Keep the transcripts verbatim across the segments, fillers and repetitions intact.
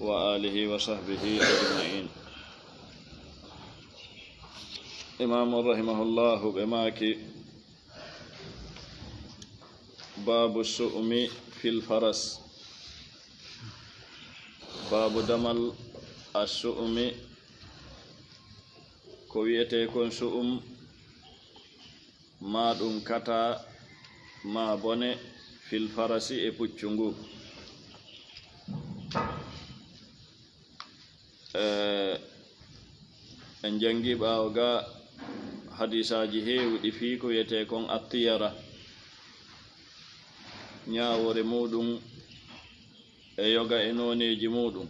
وآله وصحبه أجمعين. Imaamu rahimahullahu ɓe maaki, baabu su'umi fil faras. Baabu damal as-su'umi, ko wiyetee kon su'um, maa ɗum kata, maa bone, fil farasi, e puccu ngu. Eh, en janngi ɓaawo ga hadiisaaji heewuɗi fii ko wiyetee kon attiyara, ñaawoore muuɗum e yoga e nooneeji muuɗum.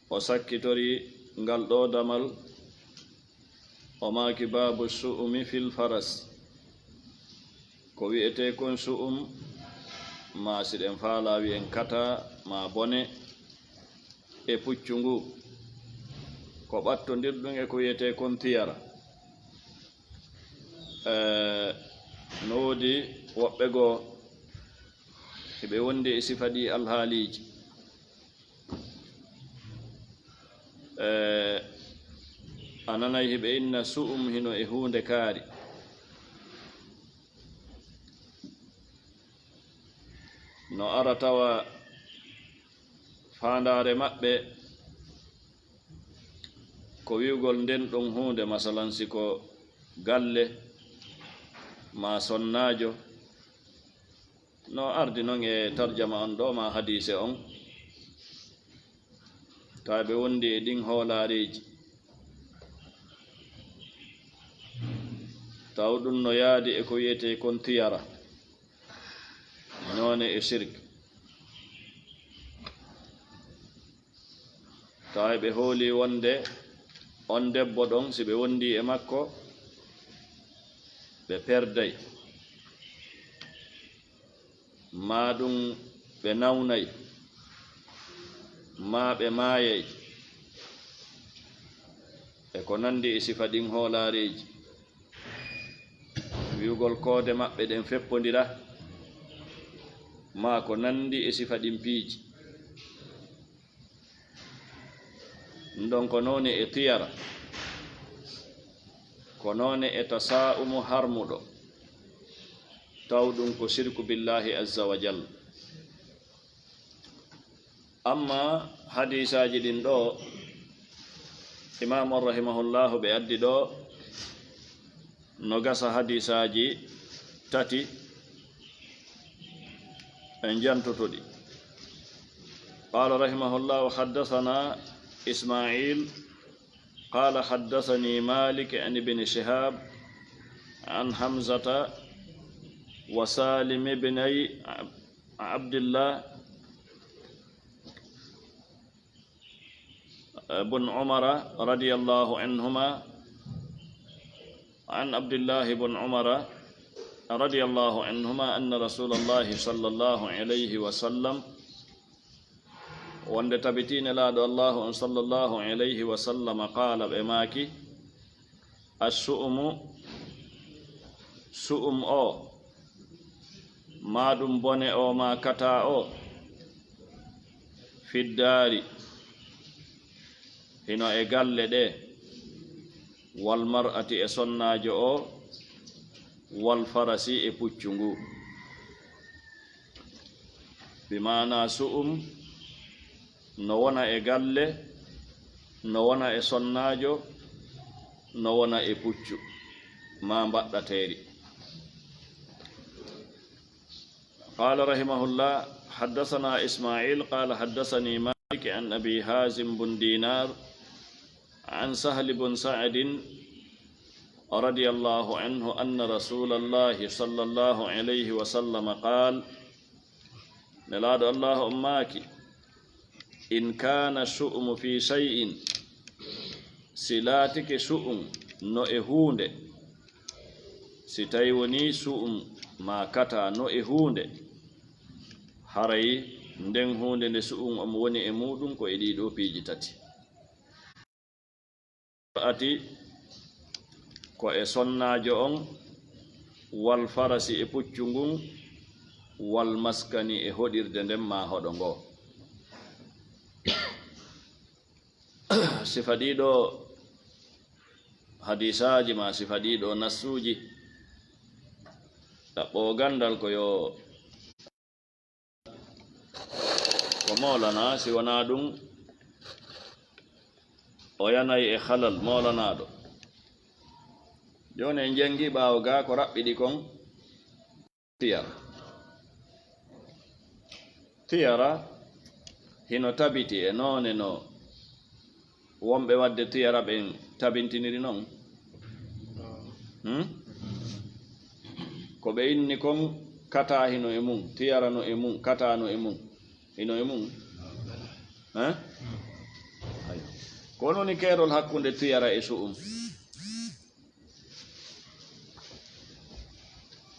O sakkitori ngal ɗoo damal, o maaki, baabu su'umi fil faras. Ko wiyetee kon su'um, maa si ɗen faalaa wi'en kata, maa bone, e puccu ngu, ko ɓattondirɗum e ko wiyetee kon tiyara. Eh, no woodi woɓɓe goo, hiɓe wondi e sifa ɗii alhaaliiji. Eh, a nanay hiɓe inna su'um hino e huunde kaari. No ara tawa faandaare maɓɓe ko wi'ugol nden ɗon huunde, masalan, si ko galle maa sonnaajo, no ardi non e tarjama on ɗoo maa hadiise on, tawa ɓe wondi e ɗin hoolaareeji, taw ɗum no yaadi e ko wiyetee kon tiyara, noone e sirk. Tawa ɓe hooli wonde on debbo ɗon, si ɓe wondi e makko, ɓe perday, maa ɗum ɓe nawnay, maa ɓe maayay, e ko nandi e sifa ɗin hoolaareeji. Wi'ugol koode maɓɓe ɗen feppondira, maa ko nandi e sifa ɗin piiji. Ɗum ɗon ko noone e tiyara, ko noone e tasaa'umu harmuɗo, taw ɗum ko sirku billaahi azza wa jalla. Amma hadiisaaji ɗin ɗoo, Imaam on rahimahullahu ɓe addi ɗoo, no gasa hadiisaaji tati, en jantoto ɗi. قال رحمه الله: حدثنا إسماعيل قال حدثني مالك عن ابن شهاب عن حمزة وسالم بن عبد الله بن عمر رضي الله عنهما، عن عبد الله بن عمر رضي الله عنهما أن رسول الله صلى الله عليه وسلم، wonde tabitii Nelaaɗo Allaahu on sallallahu alayhi wa sallam, qaala, ɓe maaki, Assu'umu, su'um o, maa ɗum bone o, maa kata o, fiddaari, hino e galle ɗe, wal mar'ati, e sonnaajo o, wal farasi, e puccu ngu. Bi maanaa su'um no wona e galle, no wona e sonnaajo, no wona e puccu, maa mbaɗɗateeri. قال رحمه الله: حدثنا إسماعيل قال حدثني مالك عن أبي حازم بن دينار عن سهل بن سعد رضي الله عنه أن رسول الله صلى الله عليه وسلم قال، Nelaaɗo Allaahu on maaki, إن كان الشؤم في شيء, si laatike su'um no e huunde, si tawi wonii su'um maa kata no e huunde, haray nden huunde nde su'um on woni e muuɗum ko e ɗii ɗoo piiji tati. Ati ko e sonnaajo on, wal farasi, e puccu ngun, wal maskani, e hoɗirde nden maa hoɗo ngoo. Sifa ɗiɗo hadisaaji ma sifa ɗiɗo nassuuji, ɗaɓɓoowo ganndal ko yo ko moolana, si wonaa ɗum o yanay e halal moolanaaɗo. Jooni en janngi ɓaawo gaa ko raɓɓiɗi kon. Tiyara. Tiyara hino tabiti e noone no wonɓe waɗde tiyara ɓen tabintiniri non. Hmm? Ko ɓe inni kon kata hino e mun, tiyara no e mun, kata no e mun, hino e mun. Eh? Ayo. Ko honɗun woni keerol hakkunde tiyara e su'um?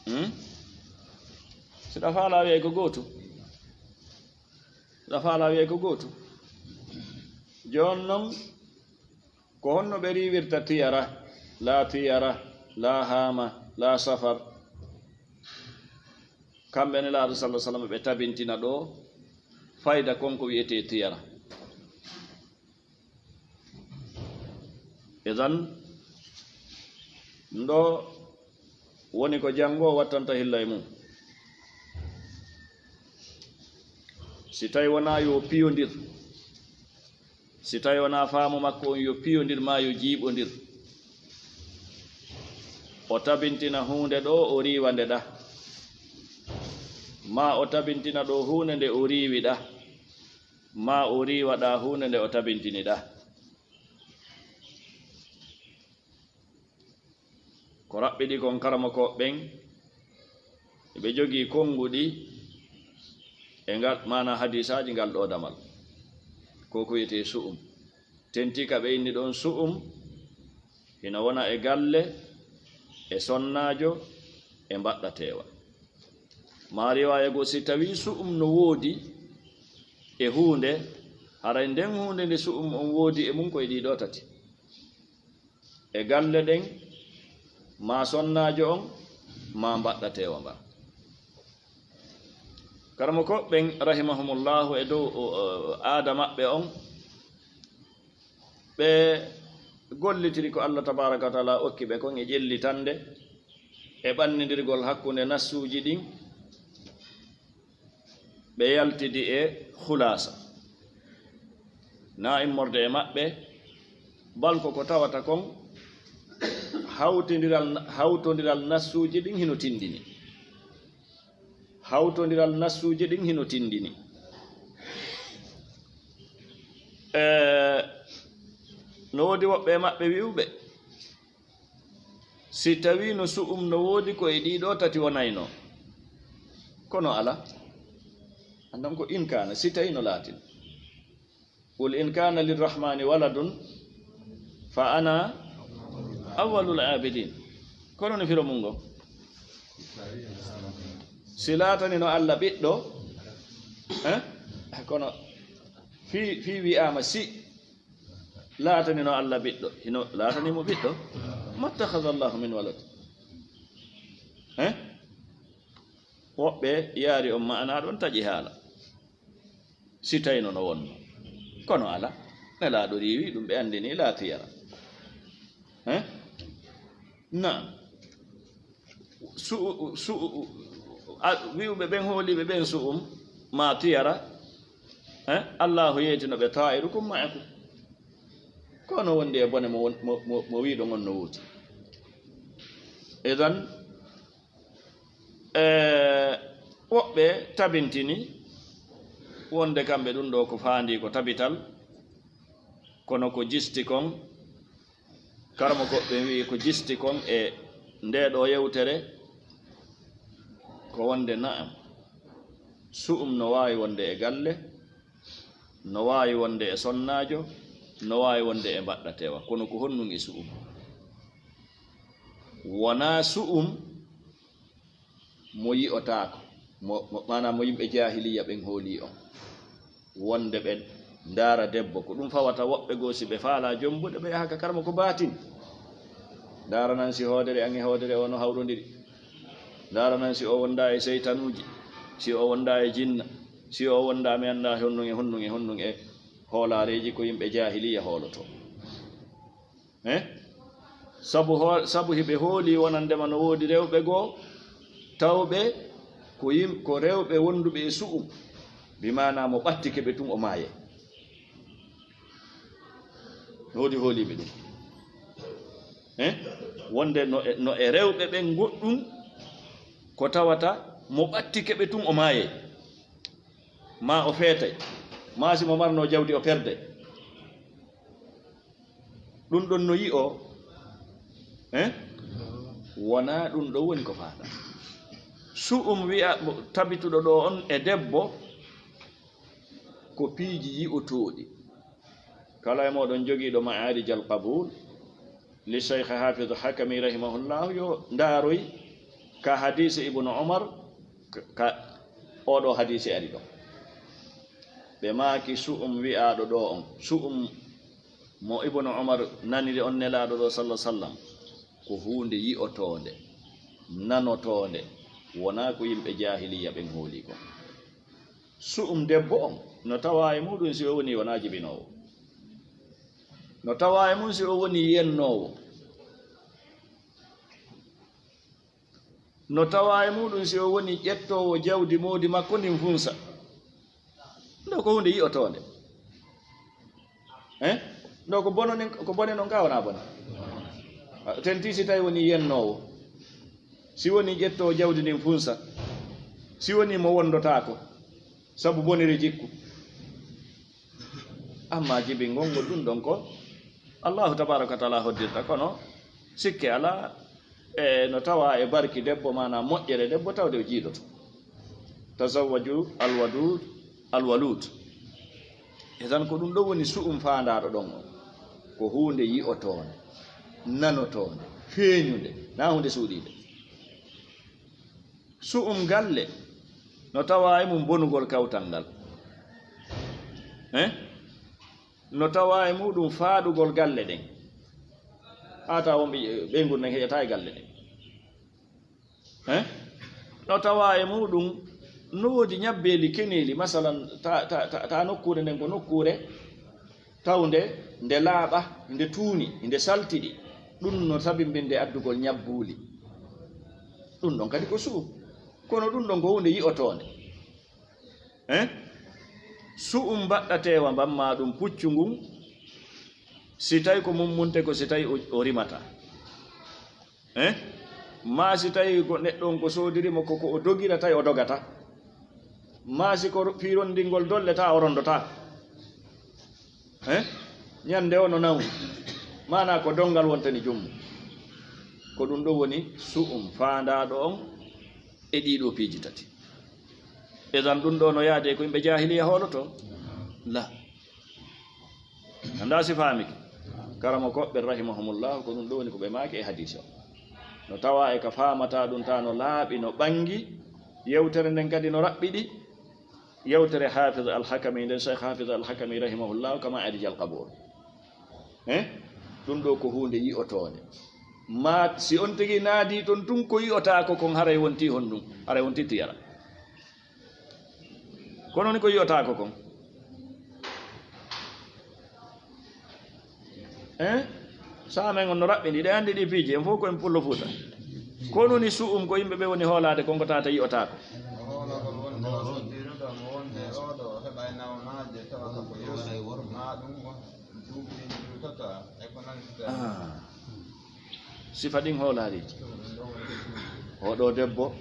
Hmm? Si ɗa faalaa wi'ay ko gootu. Si ɗa faalaa wi'ay ko gootu. Jooni non, ko honno ɓe riiwirta tiyara, laa tiyara, laa haama, laa safar? Kamɓe Nelaaɗo sallallahu alaihi wasallam ɓe tabintina ɗoo fayda kon ko wi'etee tiyara. Idan, ɗoo woni ko janngoowo wattanta hilla e mun. Si tawi wonaa yo piyondir, si tawi wonaa faamu makko on yo piyondir maa yo jiiɓondir, o tabintina huunde ɗoo, o riiwa nde ɗaa, maa o tabintina ɗoo huunde nde o riiwi ɗaa, maa o riiwa ɗaa huunde nde o tabintini ɗaa. Ko raɓɓiɗi kon karamokooɓe ɓen, ɓe jogii konnguɗi e ngal, maanaa hadiisaaji ngal ɗoo damal. Ko ko wiyetee su'um. Tentii ka ɓe inni ɗon su'um, hino wona e galle, e sonnaajo, e mbaɗɗateewa. Maa riwaaya goo, si tawii su'um no woodi e huunde, haray nden huunde nde su'um on woodi e mun ko e ɗii ɗoo tati. E galle ɗen, maa sonnaajo on, maa mbaɗɗateewa mba. Karamokooɓe ɓen, rahimahumullahu, e dow, o, o, aada maɓɓe on, ɓe gollitiri ko Allah tabaaraka wa taala okki ɓe kon e ƴellitande, e ɓannindirgol hakkunde nassuuji ɗin, ɓe yaltidi e khulaasa. Na immorde e maɓɓe, bal ko ko tawata kon hawtondiral, hawtondiral nassuuji ɗin hino tindini. Hawtondiral nassuuji ɗin hino tindini. E, no woodi woɓɓe e maɓɓe wi'uɓe, si tawii no su'um no woodi ko e ɗii ɗoo tati wonayno. Kono ala. Andan ko in kaana, si tawii no laatin. Qul in kaana lirrahmani waladun fa ana awwalul abidin. Kono no firo mun ngon. Si laatanino Allah ɓiɗɗo, eh? Kono fii, fii wi'aama si laatanino Allah ɓiɗɗo, hino laatani mo ɓiɗɗo? Mattakhadha Allahu min walad. Eh? Woɓɓe yaari on ma'ana ɗon taƴi haala. Si tawino no wonno. Kono ala, Nelaaɗo riiwi ɗum, ɓe anndini laa tiyara. Eh? Naam. Su-, su-, a, wi'uɓe ɓen hooliiɓe ɓen su'um, maa tiyara, eh? Allaahu yeetino ɓe, "Taa'irukum ma'akum." Ko no wondi e bone mo won-, mo, mo, mo wi'uɗon on no woodi. Idan, e, woɓɓe tabintini wonde kamɓe ɗum ɗo ko faandi ko tabital, kono ko jisti kon, karamoko ɓe wi'i ko jisti kon e nde ɗo yewtere, ko wonde na'am, su'um no waawi wonde e galle, no waawi wonde e sonnaajo, no waawi wonde e mbaɗɗateewa, kono ko honɗum e su'um? Wonaa su'um mo yi'otaako, mo, mo, maanaam mo yimɓe jaahiliya ɓen hoolii on. Wonde ɓe ndaara debbo, ko ɗum fawata woɓɓe goo, si ɓe faalaa jombude, ɓe yaha ka karamoko baatin. Ndaara nan si hoodere an e hoodere o no hawrondiri. Ndaara nan si o wondaa e seytanuuji, si o wondaa e jinna, si o wondaa mi anndaa honɗum e honɗum e honɗum e. Hoolaareeji ko yimɓe jaahiliya hoolotoo. Eh? Sabu hoo-, sabu hiɓe hooli wonandema no woodi rewɓe goo, tawɓe ko yim-, ko rewɓe wonduɓe e su'um, bi maanaa mo ɓattike ɓe tun o maayay. No woodi hooliiɓe ɗum. Eh? Wonde no e, no e rewɓe ɓen goɗɗum, ko tawata mo ɓattike ɓe tun o maayay. Maa o feetay. Maa si mo marnoo jawdi o perday. Ɗum ɗon no yi'oo, eh? Wonaa ɗum ɗon woni ko faandaa. Su'um wi'a mo tabituɗo ɗoo on e debbo, ko piiji yi'otooɗi. Kala e mooɗon jogiiɗo Ma'aarijal Qabuul, li Cheikh Hafiz Hakami rahimahullahu, yo ndaaroy ka hadiisi Ibnu Umar, ka, ka oo ɗoo hadiisi ari ɗoo. Ɓe maaki su'um wi'aaɗo ɗoo on, su'um mo Ibnu Umar naniri on Nelaaɗo ɗoo, sallallahu alaihi wasallam, ko huunde yi'otoonde, nanotoonde, wonaa ko yimɓe jaahiliya ɓen hooli kon. Su'um debbo on, no tawaa e muuɗum si o wonii wonaa jibinoowo. No tawaa e mum si o wonii yennoowo. No tawaa e muuɗum si o wonii ƴettoowo jawdi moodi makko ndin funsa. Ɗoo ko huunde yi'otoonde. Eh? Ɗoo ko bono nin, ko bone non ka wonaa bone? A, tentii si tawi wonii yennoowo. Si wonii ƴettoowo jawdi ndin funsa. Si wonii mo wondotaako. Sabu boniri jikku. Amma jibingol ngol ɗum ɗon ko Allahu tabaraka wa taala hoddirta, kono sikke alaa, e no tawa e barki debbo, maanaam moƴƴere debbo, tawde o jiidoto. Tazawwaju alwadud, alwalud. Idan ko ɗum ɗo woni su'um faandaaɗo ɗon on. Ko huunde yi'otoonde, nanotoonde, feeñunde, na huunde suuɗiinde. Su'um galle, no tawa e mum bonugol kawtal ngal. Eh? No tawa e muɗum faaɗugol galle ɗen. Haa tawa wonɓe ɓeynguure nden heƴata e galle ɗen. Eh? No tawa e muɗum no woodi ñabbeeli keneeli, masalan, ta, ta, ta, ta nokkuure nden ko nokkuure tawnde nde laaɓa, nde tuuni, nde saltiɗi. Ɗum no sabimbinde addugol ñabbuuli. Ɗum ɗon kadi ko su'um. Kono ɗum ɗon ko huunde yi'otoonde. Eh? Su'um mbaɗɗa teewa mbamma ɗum puccu ngun, si tawi ko mummunte ko si tawi o, o rimata. Eh? Maa si tawi ko neɗɗo on ko soodiri mo ko, ko o dogira tawi o dogata. Maa si ko ro-, fii rondingol dolle ta o rondota. Eh? Ñande o no nawni. Maanaa ko donngal wontani jommu. Ko ɗum ɗo woni su'um faandaaɗo on e ɗii ɗoo piiji tati. Idan ɗum ɗo no yaade ko yimɓe jaahiliya hooloto? La. Anndaa si faamike. Karamokooɓe rahimahumullah, ko ɗum ɗo woni ko ɓe maaki e hadiis o. No tawa e ka faamata ɗum ta no laaɓi, no ɓangi. Yewtere nden kadi no raɓɓiɗi. Yewtere Hafiz Al-Hakami nden, Cheikh Hafiz Al-Hakami rahimahullah, kama adijal qabul. Eh? Ɗum ɗo ko huunde yi'otoonde. Ma si on tigi naadi ton tun ko yi'otaako kon, haray wonti honɗum? Haray wonti tiyara. Kono ni ko yi'otaako kon. Eh? Saamen on no raɓɓini, ɗe anndi ɗi piiji, en fof ko en pullo Fuuta. Kono ni su'um ko yimɓe ɓe woni hoolaade kon ko tata yi'otaako. Hoolagol wonde o soddiruɗo mo wonde oɗo heɓa e nawnaaje tawa ko yori, ma ɗum o duuɓi ɗin juutata e ko nandi. Ah. Sifa ɗin hoolaariiji. Oɗo debbo,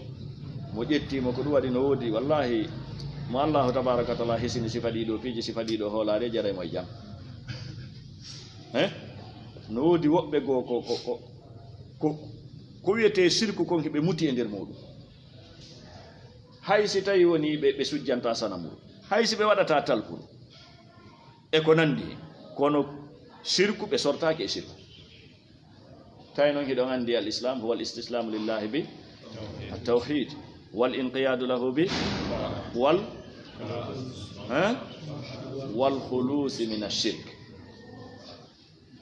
mo ƴettiimo ko ɗum waɗi no woodi, wallahi, mo Allahu tabaraka wa taala hisini sifa ɗiɗo piiji, sifa ɗiɗo hoolaare, jaray mo e jam. Eh? No woodi woɓɓe goo ko, ko, ko, ko, ko wiyetee sirku kon, hiɓe muti e nder muuɗum. Hay si tawi woni ɓe, ɓe sujjanta sanamu, hay si ɓe waɗata talkuru e ko nandi hen, kono sirku ɓe sortaaki e sirku. Tawi noon hiɗon anndi al islam huwa al istislamu lillahi bi at tawhid wal inqiyadu lahu bi wal, eh, wal khulusi min ashirk.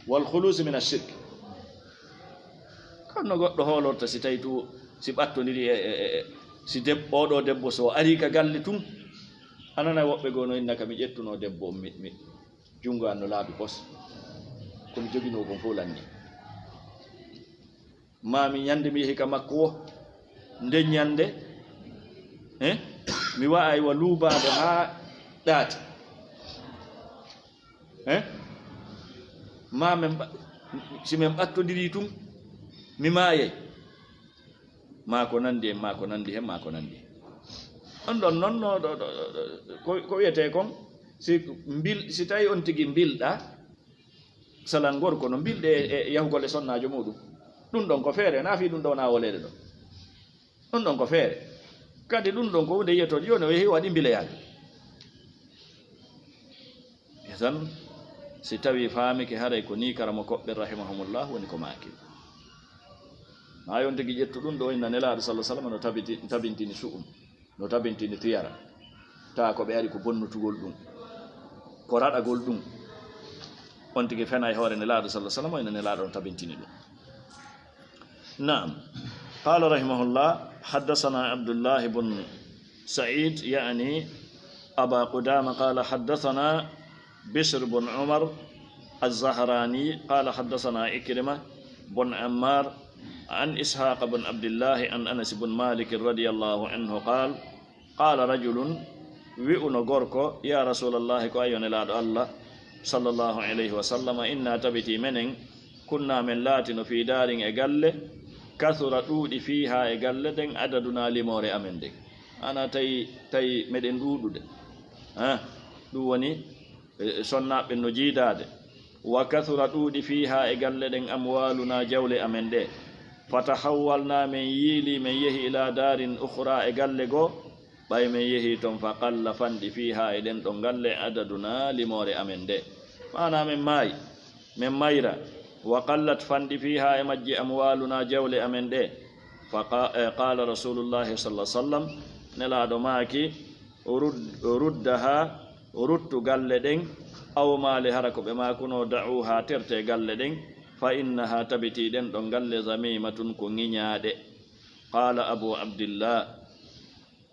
Wal khulusi min ashirk. Kono no goɗɗo hoolorta si tawi tu, si ɓattondiri e, e, e, e, si deb-, oɗo debbo so ari ka galle tun, a nana woɓɓe goo no inna ka mi ƴettuno debbo on, mi, mi, Junngo an no laabi pos. Ko mi joginoo kon fof lanni. Maa mi ñande mi yehi ka makko wo, nden ñande, eh, mi wa'ay wa luubaade haa ɗaati. Eh? Maa men ɓa-, si men ɓattondirii tun, mi maayay. Maa ko nanndi hen, maa ko nanndi hen, maa ko nanndi hen. On ɗon non no, ɗo, ɗo, ɗo, ɗo, ko, ko wiyetee kon, si mbil-, si tawi on tigi mbilɗaa, salan gorko no mbilɗe e, e yahugol e sonnaajo muuɗum. Ɗum ɗon ko feere, naa fii ɗum ɗo wonaa woleede ɗo. Ɗum ɗon ko feere. Kadi ɗum ɗon ko huunde yiyetoo, jooni o yehi o waɗi mbileyaade. Idan, si tawi faamike haray ko nii karamo koɓɓe rahimahumullah woni ko maaki. Maa yon tigi ƴettu ɗum ɗo inna Nelaaɗo sallallahu alaihi wasallam no tabiti-, tabintini su'um, no tabintini tiyara. Taa ko ɓe ari ko bonnutugol ɗum, ko raɗagol ɗum. On tigi fena e hoore Nelaaɗo sallallahu alaihi wasallam, inna Nelaaɗo no tabintini ɗum. نعم. قال رحمه الله: حدثنا عبد الله بن سعيد، يعني أبا قدامة، قال: حدثنا بشر بن عمر الزهراني، قال: حدثنا عكرمة بن عمار عن إسحاق بن عبد الله عن أنس بن مالك رضي الله عنه قال: Qaala rajulun, wi'uno gorko, "Yaa Rasuulallahi, ko a yo Nelaaɗo Allah, sallallahu alayhi wa sallam, inna tabiti menen, kunna men laatino fii daarin e galle, kathura ɗuuɗi fiihaa e galle ɗen adaduna limoore amen ɗen." Ana tawi, tawi meɗen ɗuuɗude. Ha? Ɗum woni, e, sonnaaɓe no jiidaade. Wa kathura ɗuuɗi fiihaa e galle ɗen amwaaluna jawle amen ɗe. Fatahawwalna men yiili men yehi ilaa daarin ukhraa e galle goo. Ɓay men yehi ton fa qalla fanɗi fiihaa e ɗen ɗon galle adaduna limoore amen ɗe. Maanaa men maayi, men mayra. Wa qallat fanɗi fiihaa e majje amwaaluna jawle amen ɗe. Fa qa-, e, qaala Rasuulullahi sallallahu alaihi wasallam, Nelaaɗo maaki, Rud-, ruddaha, ruttu galle ɗen, aw maali hara ko ɓe maakuno, da'uha, terte galle ɗen, fa innaha, tabiti ɗen ɗon galle, zamimatun, ko ŋiñaaɗe. Qaala Abu Abdillah,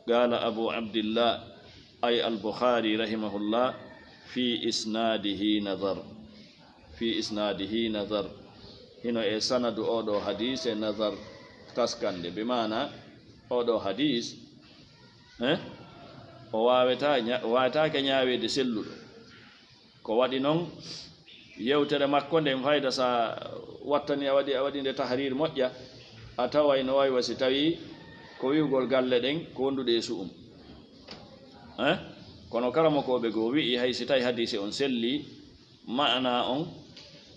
qaala Abu Abdillah, ay al-Bukhari rahimahullah, fi isnadihi nazar. Fi isnadihi nazar. Hino e sanadu oo ɗoo hadiis e nazar taskande. Bi maana oo ɗoo hadiis, eh? O waawata ña-, o waawataake ñaaweede selluɗo. Ko waɗi non, yewtere makko nden fayda sa wattani a waɗi, a waɗi nde tahrir moƴƴa, a taway no way wa si tawi ko wi'ugol galle ɗen ko wonduɗe e su'um. Eh? Kono karamokooɓe goo wi'i hay si tawi hadiise on selli, maana on,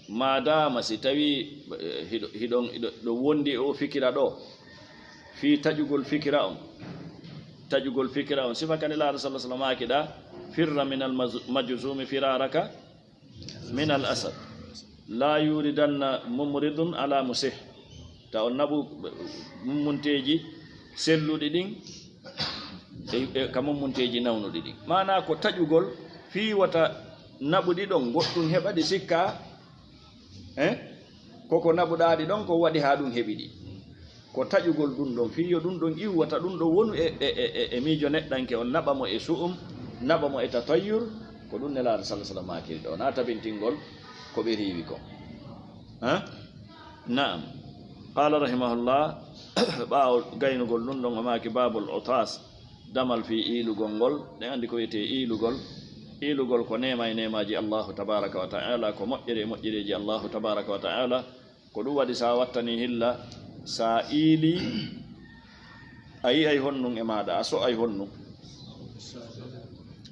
maadaama si tawi, eh, hiɗo, hiɗon, hiɗo, hiɗo wondi e o fikira ɗo, fii taƴugol fikira on, taƴugol fikira on, sifa ka Nelaaɗo sallallahu alaihi wasallam maaki ɗa, "Firra min al maz-, majzumi firaraka min al asad. La yuridanna mumridun ala musih." Ta on naɓu mummunteeji selluɗi ɗin, e, e ka mummunteeji nawnuɗi ɗin. Maanaa ko taƴugol fii wota naɓuɗi ɗon, goɗɗum heɓa ɗi sikka, eh? Koko naɓuɗaa ɗi ɗon, ko waɗi haa ɗum heɓi ɗi. Ko taƴugol ɗum ɗon, fii yo ɗum ɗon iwwata, ɗum ɗon wonu e, e, e, e, e miijo neɗɗanke on, naɓa mo e su'um, naɓa mo e tatayyur, ko ɗum Nelaaɗo sallallahu alaihi wasallam maakiri ɗo, naa tabintingol ko ɓe riiwi kon. Ha? Naam. Qaala rahimahullah, ɓaawo gaynugol ɗum ɗon, o maaki, "Baabul utaas, damal fii iilugol ngol." Ɗen anndi ko wiyetee iilugol. Iilugol ko neema e neemaaji Allahu tabaaraka wa ta'ala, ko moƴƴere e moƴƴereeji Allahu tabaaraka wa ta'ala. Ko ɗum waɗi, sa wattani hilla, sa iili, a yi'ay honnun e maaɗa, a so'ay honnun.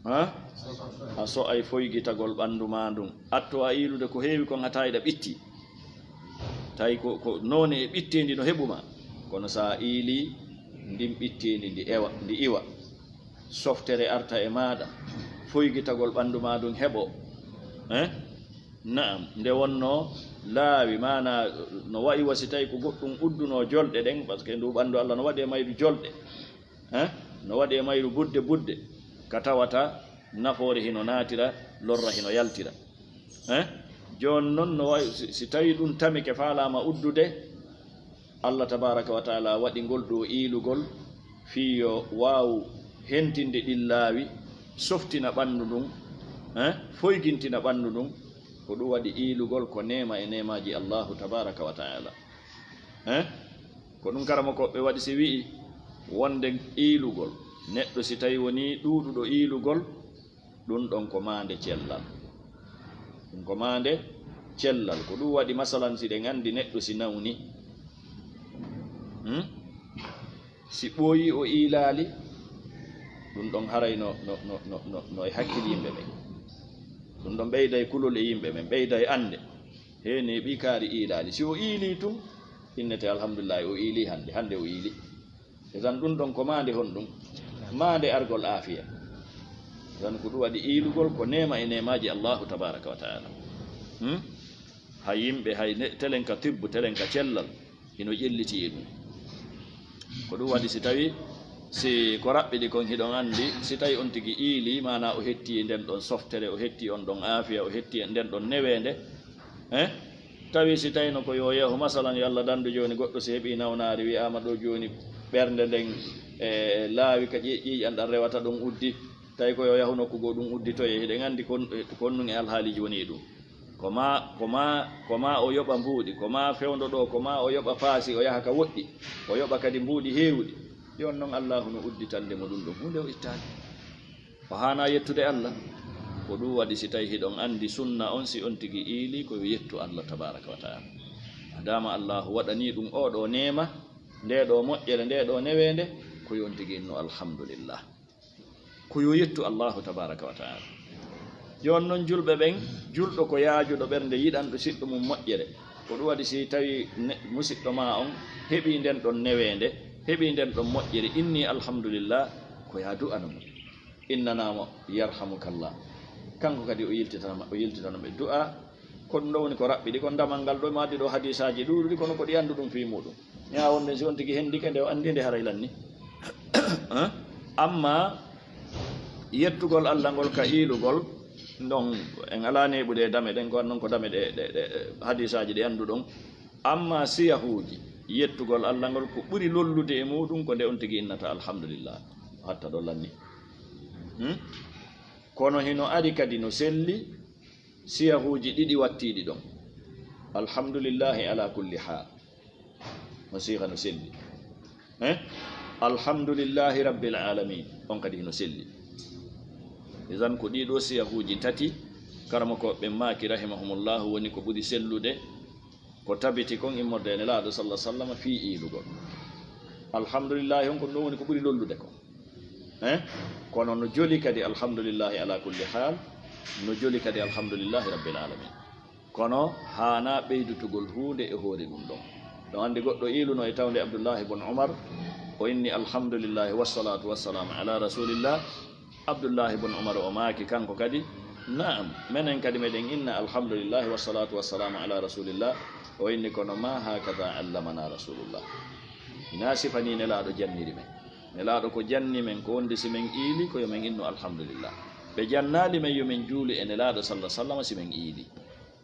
Ha? A so'ay foygitagol ɓanndu maa ndun. Atto a iilude ko heewi kon, hataa iɗa ɓitti. Tawi ko, ko noone e ɓitteendi no heɓu ma. Kono sa iili, ndin ɓitteendi ndi ewa, ndi iwa. Softere arta e maaɗa, foygitagol ɓanndu maa ndun heɓo. Eh? Naam, nde wonnoo laawi, maanaa no wa'i wa si tawi ko goɗɗum uddunoo jolɗe ɗen, parce que ndu ɓanndu Allah no waɗi e mayru jolɗe. Eh? No waɗi e mayru budde budde, ka tawata nafoore hino naatira, lorra hino yaltira. Eh? Jooni non no wa'i, si, si tawi ɗum tamike faalaama uddude, Allah tabaaraka wa ta'ala waɗi ngol ɗoo iilugol fii yo waawu hentinde ɗin laawi, softina ɓanndu ndun, eh, foygintina ɓanndu ndun. Ko ɗum waɗi iilugol ko neema e neemaaji Allaahu tabaaraka wa taala. Eh? Ko ɗum karamokooɓe waɗi si wi'i wonde iilugol, neɗɗo si tawi wonii ɗuuɗuɗo iilugol, ɗum ɗon ko maande cellal. Ɗum ko maande cellal. Ko ɗum waɗi, masalan, si ɗen anndi neɗɗo si nawni, hmm? Si ɓooyi o iilaali, ɗum ɗon haray no, no, no, no, no, no e hakkil yimɓe ɓen. Ɗum ɗon ɓeyday kulol e yimɓe ɓen, ɓeyday annde. He neeɓi kaari iilaali. Si o iilii tun, innete alhamdulillahi, o iilii hannde, hannde o iilii. E tan ɗum ɗon ko maande honɗum? Maande argol aafiya. E tan ko ɗum waɗi iilugol ko neema e neemaaji Allaahu tabaaraka wa taala. Hmm? Hay yimɓe, hay ne-, telen ka tibbu, telen ka cellal, hino ƴelliti e ɗum. Ko ɗum waɗi si tawi, si ko raɓɓiɗi kon hiɗon anndi, si tawi on tigi iilii, maanaa o hetti e nden ɗon softere, o hetti on ɗon aafiya, o hetti e nden ɗon neweende, eh? Tawi si tawino ko yo yahu, masalan, yo Allah danndu jooni, goɗɗo si heɓii nawnaari, wi'aama ɗo jooni ɓernde nden, e, laawi ka ƴi-, ƴiiƴan ɗan rewata ɗon uddi, tawi ko yo yahu nokku goo ɗum udditoyee, hiɗen anndi kon, kon ɗum e alhaaliji woni e ɗum. Ko maa, ko maa, ko maa o yoɓa mbuuɗi, ko maa fewndo ɗoo, ko maa o yoɓa paasi, o yaha ka woɗɗi, o yoɓa kadi mbuuɗi heewuɗi. Yo on non Allaahu no udditande mo ɗum ɗon, huunde o ittaali. O haanaa yettude Allah. Ko ɗum waɗi si tawi hiɗon anndi sunna on, si on tigi iilii, ko yo yettu Allah tabaaraka wa taala. Maadaama Allaahu waɗanii ɗum oo ɗoo neema, ndee ɗoo moƴƴere, ndee ɗoo neweende, ko yo on tigi innu alhamdulillah. Ko yo yettu Allaahu tabaaraka wa taala. Jooni non julɓe ɓen, julɗo ko yaajuɗo ɓernde, yiɗanɗo siɗɗo mum moƴƴere. Ko ɗum waɗi si tawi ne-, musiɗɗo maa on heɓii nden ɗon neweende, heɓii nden ɗon moƴƴere, innii alhamdulillah, ko yo a du'ano mo. Innanaa mo, yarhamukallah. Kanko kadi o yiltitana ma, o yiltitana ɓe du'a. Ko ɗum ɗo woni ko raɓɓiɗi, ko damal ngal ɗo, mi addi ɗo hadiisaaji ɗuuɗuɗi, kono ko ɗi annduɗum fii muuɗum. Ñaawonde si on tigi hendike nde, o anndi nde haray lanni. Eh? Amma yettugol Allah ngol ka iilugol, ɗon en alaa neeɓude e dame ɗen, ko non ko dame ɗe, ɗe, ɗe, hadiisaaji ɗi annduɗon. Amma siyahuuji, yettugol Allah ngol ko ɓuri lollude e muuɗum ko nde on tigi innata alhamdulillah. Hatta ɗo lanni. Hmm? Kono hino ari kadi no selli, siyahuuji ɗiɗi wattiiɗi ɗon. Alhamdulillahi ala kulli haal. On siiha no selli. Eh? Alhamdulillahi rabbil alamin. On kadi hino selli. Idan ko ɗii ɗoo siyahuuji tati, karamokooɓe ɓen maaki rahimahumullahu woni ko ɓuri sellude, ko tabiti kon immorde e Nelaaɗo sallallahu alaihi wasallam fii iilugol. Alhamdulillahi on ko ɗum ɗoo woni ko ɓuri lollude kon. Eh? Kono no joli kadi, alhamdulillahi ala kulli haal, no joli kadi, alhamdulillahi rabbil alamin. Kono haanaa ɓeydutugol huunde e hoore ɗum ɗon. Ɗon anndi goɗɗo iiluno e tawnde Abdullahi bun Umar, o inni, "Alhamdulillahi wassalaatu wassalaamu ala rasulillah." Abdullahi bun Umar o maaki kanko kadi, "Na'am, menen kadi meɗen inna alhamdulillahi wassalaatu wassalaamu ala rasulillah." O inni, "Kono ma hakada allamana rasulullah." Hinaa sifa nii Nelaaɗo janniri men. Nelaaɗo ko janni men, ko wonde si men iili, ko yo men innu alhamdulillah. Ɓe jannaali men yo men juuli e Nelaaɗo sallallahu alaihi wasallam si men iili.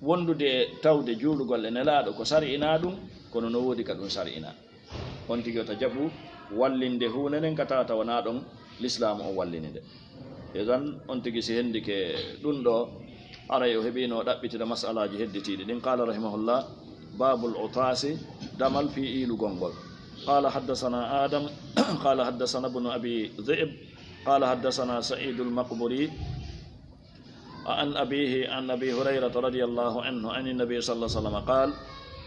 Wondude e tawde juulugol e Nelaaɗo ko sari'inaa ɗum, kono no woodi ka ɗum sari'inaa. On tigi wota jaɓu wallinde huunde nden ka tawata wonaa ɗon Lislaamu on wallini nde. Idan, on tigi si hendike ɗum ɗoo, aray o heɓiino ɗaɓɓitira masalaaji hedditiiɗi ɗin. Qaala rahimahullah, baabul utaasi, damal fii iilugol ngol. Qaala haddasanaa Adam, qaala haddasanaa ibnu Abi Dhi'b, qaala haddasanaa Sa'iidul Maqburi, an abiihi an Abi Hurayrata radiyallahu anhu an Nabi sallallahu alaihi wasallam qaal,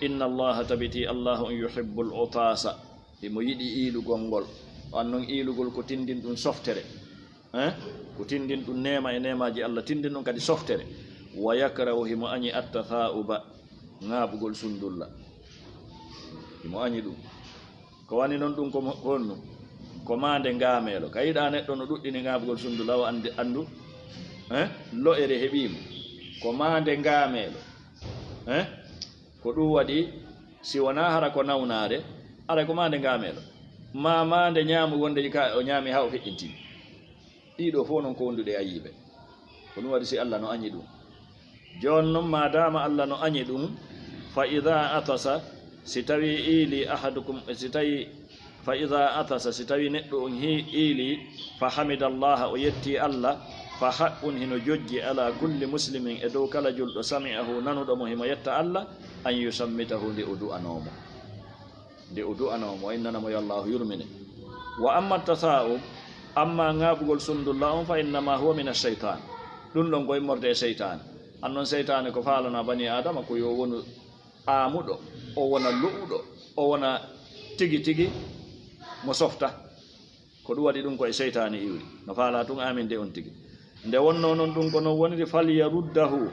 inna Allaha, tabiti Allahu, yuhibbul utaasa, himo yiɗi iilugol ngol. An non iilugol ko tindin ɗum softere. Eh? Ko tindin ɗum neema e neemaaji Allah, tindin ɗum kadi softere. Wa yakrahu, himo añi, attatha'uba, ŋaaɓugol sundulla. Himo añi ɗum. Ko wani non ɗum ko mo-, ko honɗum? Ko maande ngaameelo. Ka yiɗaa neɗɗo no ɗuɗɗini ŋaaɓugol sundulla, o anndi, anndu, eh? Lo'ere heɓii mo. Ko maande ngaameelo. Eh? Ko ɗum waɗi, si wonaa hara ko nawnaare, aray ko maande ngaameelo. Maa maande ñaamu wonde ka o ñaami haa o feƴƴinti. Ɗiɗo fof non ko wondude e ayiibe. Ko ɗum waɗi si Allah no añi ɗum. Jooni non, maadaama Allah no añi ɗum, fa idaa atasa, si tawii iili ahadukum, si tawii, fa idaa atasa, si tawii neɗɗo on hii-, iili, fa hamidallaha, o yetti Allah, Fa haqqun, hino jojji, ala kulli muslimin, e dow kala julɗo, sami'ahu, nanuɗo mo, himo yetta Alla, an yusammitahu, nde o du'anoo mo. Nde o du'anoo mo, o innana mo yo Allaahu yurmine. Wa amma tasa'ub, amma ŋaaɓugol sundulla on, fa innama huwa min ash-shaytan. Ɗum ɗon ko immorde e seytaane. Annon seytaane ko faalana bani Aadama ko yo wonu aamuɗo, o wona lo'uɗo, o wona tigi tigi mo softa. Ko ɗum waɗi ɗum ko e seytaane iwri. No faalaa tun aaminde on tigi. Nde wonnoo non ɗum ko non woniri, falyaruddahu.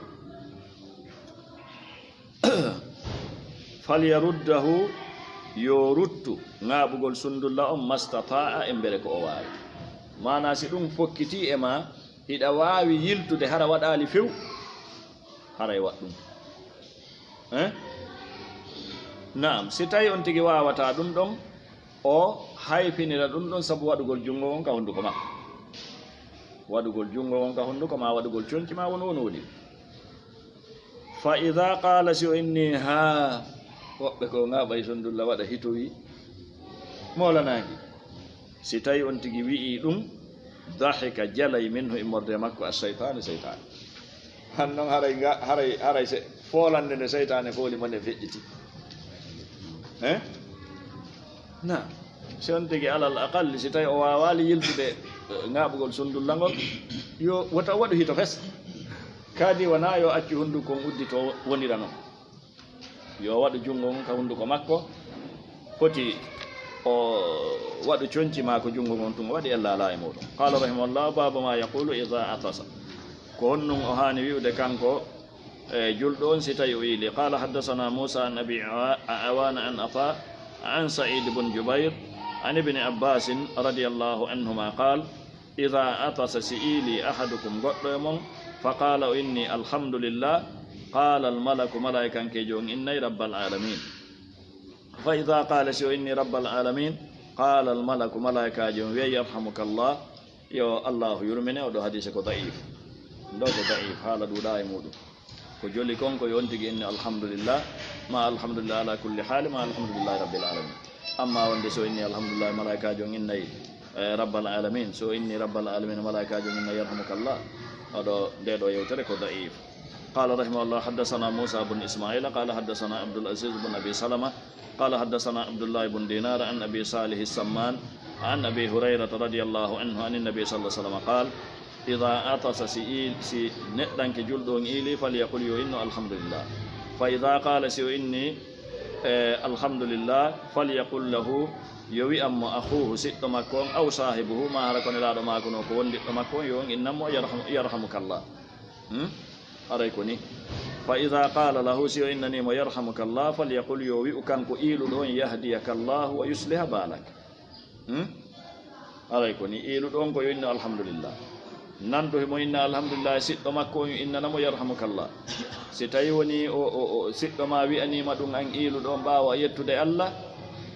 Falyaruddahu, yo ruttu ŋaaɓugol sundulla on, mastata'a, e mbere ko o waawi. Maanaa si ɗum fokkitii e maa, hiɗa waawi yiltude hara waɗaali few, haray waɗ ɗum. Eh? Naam, si tawi on tigi waawataa ɗum ɗon, o hayfinira ɗum ɗon sabu waɗugol junngo ngon ka hunnduko makko. Waɗugol junngo ngon ka hunnduko maa, waɗugol conci maa, won won woni. Fa ida qala, si o inni, haa, woɓɓe ko ŋaaɓay sundulla waɗa hitowi, moolanaaki. Si tawi on tigi wi'i ɗum, dahika, jalay, minhu, immorde e makko, ash-shaytaani, seytaane. Han non haray nga, haray, haray se, foolande nde seytaane fooli mo nde feƴƴiti. Eh? Na, si on tigi alal aqalli, si tawi o waawaali yiltude, eh, ŋaaɓugol sundulla ngol, yo wota waɗu hito fes. Kadi wonaa yo accu hunnduko on uddito wonira non. Yo waɗu junngo ngon ka hunnduko makko, foti o waɗu conci maa ko junngo ngon tun o waɗi ella alaa e muɗum. Qala rahimahullah, babu ma yaqulu idha atasa. Ko honɗum o haani wi'ude kanko, e, julɗo on si tawi o iili? Qala haddathana Musa an Abi Awa-, Awana an Ata an Sa'id ibn Jubair an Ibni Abbasin radiyallahu anhuma qal, Ida atasa, si iili, ahadukum, goɗɗo e mon, fa qaala, o inni, alhamdulillah, qaala almalaku, malaa'ikankeejo on innay, rabbal aalamiin. Fa ida qaala, si o inni, rabbal aalamiin, qaala almalaku, malaa'ikaajo on wi'ay, yarhamukallah, yo Allaahu yurmine. O ɗo hadiise ko da'iif. Ɗo ko da'iif, haala ɗuuɗaa e muuɗum. Ko joli kon ko yo on tigi inni alhamdulillah, ma alhamdulillah ala kulli haali, ma alhamdulillahi rabbil alamin. Amma wonde so inni alhamdulillah, malaa'ikaajo on innay, eh, rabbal alamin. So inni rabbal alamin, malaa'ikaajo on innay yarhamukallah. Oɗo, nde ɗo yewtere ko da'if. Qala rahimahullah, haddathana Musa bun Ismaila, qala haddathana Abdul Aziz bun Abi Salama, قال حدثنا عبد الله بن دينار عن أبي صالح السمان عن أبي هريرة رضي الله عنه عن النبي صلى الله عليه وسلم قال: إذا عطس, si iil-, si neɗɗanke julɗo on iili, فليقل, yo inno, الحمد لله. فإذا قال, si o inni, eh, الحمد لله, فليقل له, yo wi'an mo أخوه, siɗɗo makko on, أو صاحبه, maa hara ko nelaaɗo maako no, ko wondiɗɗo makko on, yo on innan mo, يرحم-، يرحمك الله. Hmm? Aray ko ni. فإذا قال له, si o innanii mo, يرحمك الله, فليقل, yo wi'u kanko iiluɗo on, يهديك الله ويصلح بالك. Hmm? Aray ko ni, iiluɗo on ko yo inno alhamdulillah. Nanɗo himo inna alhamdulillah, siɗɗo makko on innana mo يرحمك الله. Si tawi woni o, o, o, siɗɗo ma wi'anii ma ɗum an iiluɗo on ɓaawo a yettude Allah,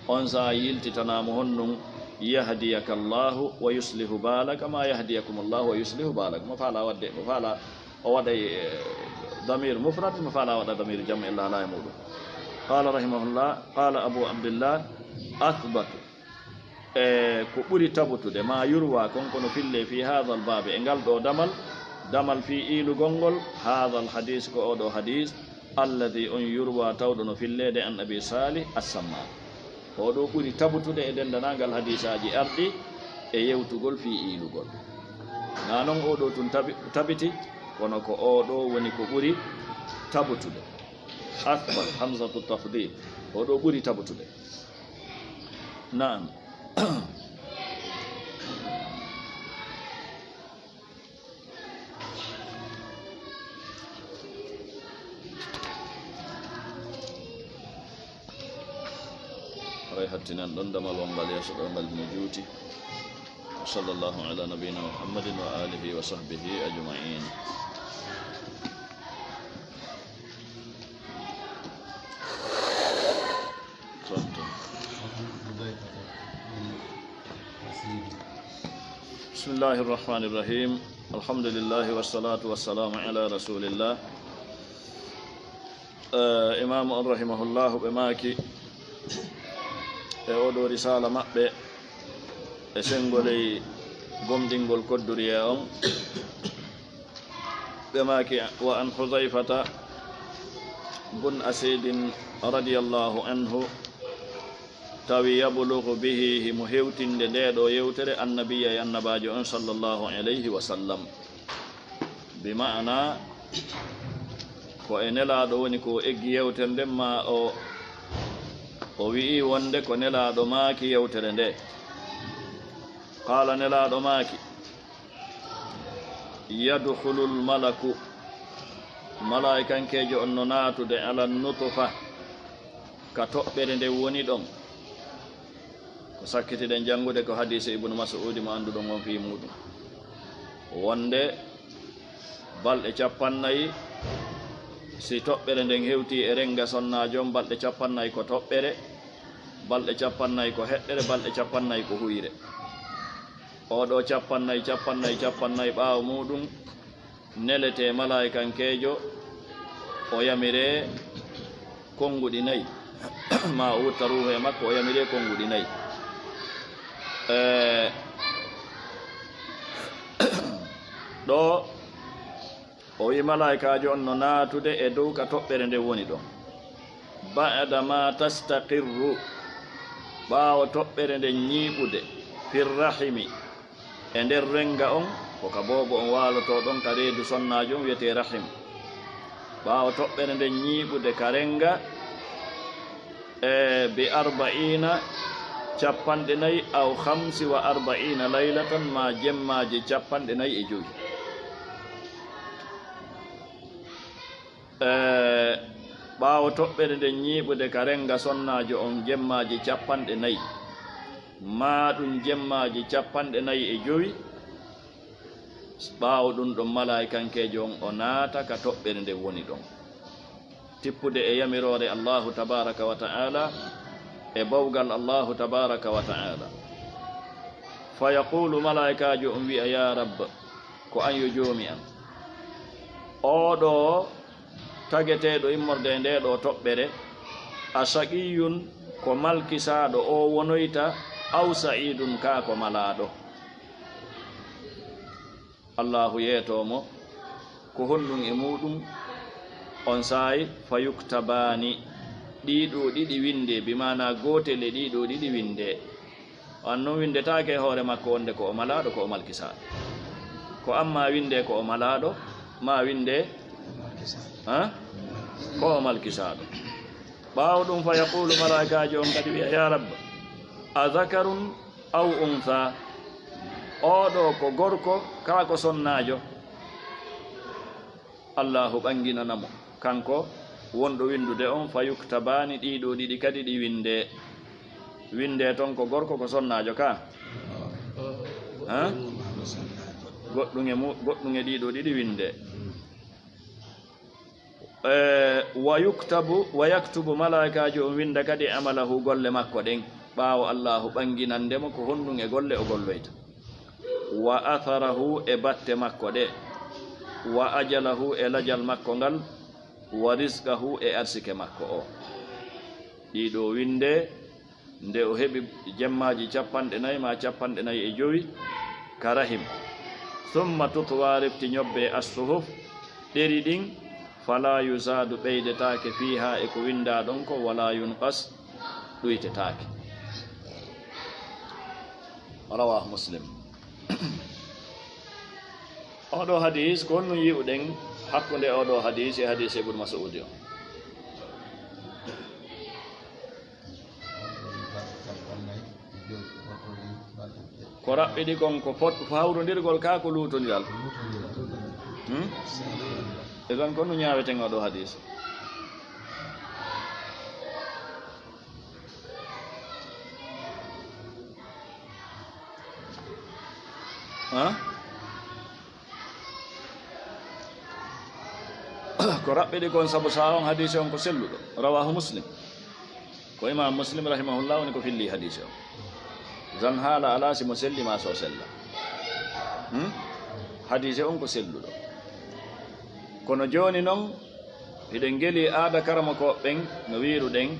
on saa'i yiltitanaa mo honɗum, يهديك الله ويصلح بالك، ما يهديكم الله ويصلح بالكم. Mo faalaa waɗde, mo faalaa o waɗay, eh, damir mufrad, mo faalaa waɗa damir jam e laalaa e muɗum. قال رحمه الله، قال أبو عبد الله، أثبت. E ko ɓuri tabutude, ما يروى، kon ko no fillee, في هذا الباب، e ngal ɗo damal, damal fii iilugol ngol, هذا الحديث، ko oo ɗoo hadiis, الذي، on يروى، tawɗo no filleede, عن أبي صالح السمان. Oo ɗoo ɓuri tabutude e denndaangal hadiisaaji arɗi e yewtugol fii iilugol. Naa non oo ɗoo tun tabi-, tabiti, kono ko oo ɗoo woni ko ɓuri tabutude. أثبت، همزة التفضيل. Oo ɗoo ɓuri tabutude. Naam. Haray hattinan ɗon damal wongal yeeso ɗo ngal no juuti. وصلى الله على نبينا محمد وآله وصحبه أجمعين. بسم الله الرحمن الرحيم. الحمد لله والصلاة والسلام على رسول الله. Eh, Imaamu on rahimahullahu, ɓe maaki e oo ɗoo risaala maɓɓe, e senngoley gomɗingol kodduriya on, Ɓe maaki, wa an Hudhayfata bun Asidin radiyallahu anhu, tawi yablugu bihi, himo hewtinde nde ɗo yewtere Annabiya e Annabaajo on sallallahu alayhi wa sallam. Bi ma'ana, ko e Nelaaɗo woni ko o eggi yewtere nden, ma o, o wi'i wonde ko Nelaaɗo maaki yewtere nde. Qaala, Nelaaɗo maaki, yadkhulul malaku, malaa'ikankeejo on no naatude, ala nutfa, ka toɓɓere nde woni ɗon. Ko sakkitiɗen janngude ko hadiise Ibnu Mas'uudi mo annduɗon on fii muuɗum. Wonde balɗe cappannayi, si toɓɓere nden hewti e rennga sonnaajo on, balɗe cappannayi ko toɓɓere, balɗe cappannayi ko heɗɗere, balɗe cappannayi ko huyre. Oo ɗoo cappannayi, cappannayi, cappannayi, ɓaawo muuɗum, neletee malaa'ikankeejo, o yamiree konnguɗi nayi, ma o wutta ruuhu e makko, o yamiree konnguɗi nayi. Eh, ɗoo, o wi'i malaa'ikaajo on no naatude e dow ka toɓɓere nde woni ɗon. Ba'da ma tastaqirru, ɓaawo toɓɓere nden ñiiɓude, fir rahimi, e nder rennga on, ko ka boobo on waalotoo ɗon, ka reedu sonnaajo on wi'etee rahim. Ɓaawo toɓɓere nden ñiiɓude ka rennga, e bi arba'iina, cappanɗe nayi, aw khamsi wa arba'iina laylatan, ma jemmaaje cappanɗe nayi e jowi. E ɓaawo toɓɓere nden ñiiɓude ka rennga sonnaajo on jemmaaje cappanɗe nayi, maa ɗum jemmaaje cappanɗe nayi e jowi, ɓaawo ɗum ɗon malaa'ikankeejo on o naata ka toɓɓere nde woni ɗon, tippude e yamiroore Allaahu tabaaraka wa ta'aala, e bawgal Allaahu tabaaraka wa ta'aala. Fa yaquulu, malaa'ikaajo on wi'a, yaa Rabb, ko an yo Joomi an. Oo ɗoo tageteeɗo immorde e ndee ɗoo toɓɓere, a shaqiyyun, ko malkisaaɗo o wonoyta, aw sa'iidun, kaa ko malaaɗo. Allaahu yeetoo mo, ko honɗum e muuɗum? Onsay, fa yuktabaani, ɗii ɗoo ɗiɗi winndee, bi maanaa gootel e ɗii ɗoo ɗiɗi winndee. On non winndetaake e hoore makko wonde ko o malaaɗo, ko o malkisaaɗo. Ko an maa winndee ko o malaaɗo, maa winndee, ha? Ko o malkisaaɗo. Ɓaawo ɗum, fa yaquulu, malaa'ikaajo on kadi wi'a, yaa Rabb, a zakarun aw untha? Oo ɗoo ko gorko, kaa ko sonnaajo? Allaahu ɓanginana mo, kanko wonɗo winndude on, fa yuktabaani, ɗii ɗoo ɗiɗi kadi ɗi winndee. Winndee ton ko gorko, ko sonnaajo ka? Ha? Goɗɗum e mu-, goɗɗum e ɗii ɗoo ɗiɗi winndee. Eh, wa yuktabu, wa yaktubu, malaa'ikaajo on winnda kadi amalahu, golle makko ɗen, ɓaawo Allaahu ɓanginande mo ko honɗum e golle o golloyta. Wa atharahu, e batte makko ɗe, wa ajalahu, e lajal makko ngal, wa rizqahu, e arsike makko o. Ɗii ɗoo winndee nde o heɓi jemmaaji cappanɗe nayi maa cappanɗe nayi e jowi ka rahim. Summa tutwa, refti ñobbee, as-suhuf, ɗeri ɗin, fala yuzaadu, ɓeydetaake, fiihaa, e ko winndaa ɗon ko, wala yunqas, ɗuytetaake. Rawaahu Muslim. Oo ɗoo hadiis, ko honɗum yi'uɗen hakkunde oo ɗoo hadiis e hadiis Ibnu Mas'uudi on? Ko raɓɓiɗi kon ko pot-, ko hawrondirgol kaa ko luutondiral? Hmm? E ɗon ko honɗum ñaaweten oo ɗoo hadiis? Ha? Ko raɓɓiɗi kon sabu saawa on hadiisi on ko selluɗo. Rawaahu Muslim. Ko Imaam Muslim rahimahullah woni ko filli hadiisi on. Zan haala alaa si mo selli maa so sella. Hmm? Hadiisi on ko selluɗo. Kono jooni non, hiɗen ngeli aada karamokooɓe ɓen no wiiruɗen,